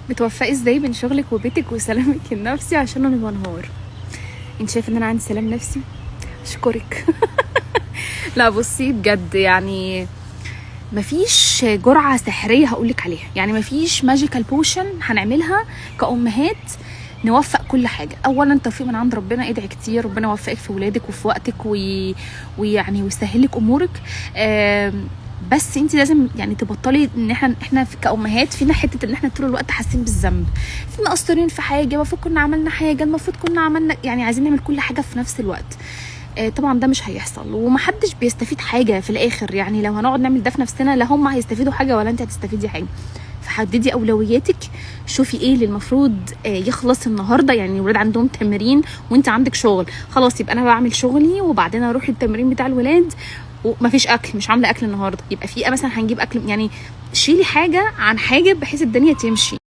بتوفقي ازاي بين شغلك وبيتك وسلامك النفسي؟ عشان انا بنهار. انت شايفه ان انا عندي سلام نفسي؟ اشكرك. لا بصي بجد، يعني مفيش جرعة سحريه هقولك عليها، يعني مفيش magical potion هنعملها كأمهات نوفق كل حاجة. اولا توفيق من عند ربنا، ادعي كتير ربنا يوفقك في ولادك وفي وقتك ويعني ويسهلك امورك. بس انت لازم يعني تبطلي ان احنا كأمهات فينا حتة ان احنا طول الوقت حاسين بالذنب، في مقصرين في حاجه، المفروض كنا عملنا حاجه، المفروض كنا عملنا، يعني عايزين نعمل كل حاجة في نفس الوقت. طبعا ده مش هيحصل ومحدش بيستفيد حاجة في الاخر. يعني لو هنقعد نعمل ده في نفسنا، لا هم هيستفيدوا حاجة ولا انت هتستفيدي حاجه. فحددي اولوياتك، شوفي ايه اللي المفروض يخلص النهارده. يعني الولاد عندهم تمرين وانت عندك شغل، خلاص يبقى انا بعمل شغلي وبعدين اروح التمرين بتاع الولاد، ومفيش اكل، مش عامله اكل النهارده، يبقى في مثلا هنجيب اكل. يعني شيلي حاجة عن حاجة بحيث الدنيا تمشي.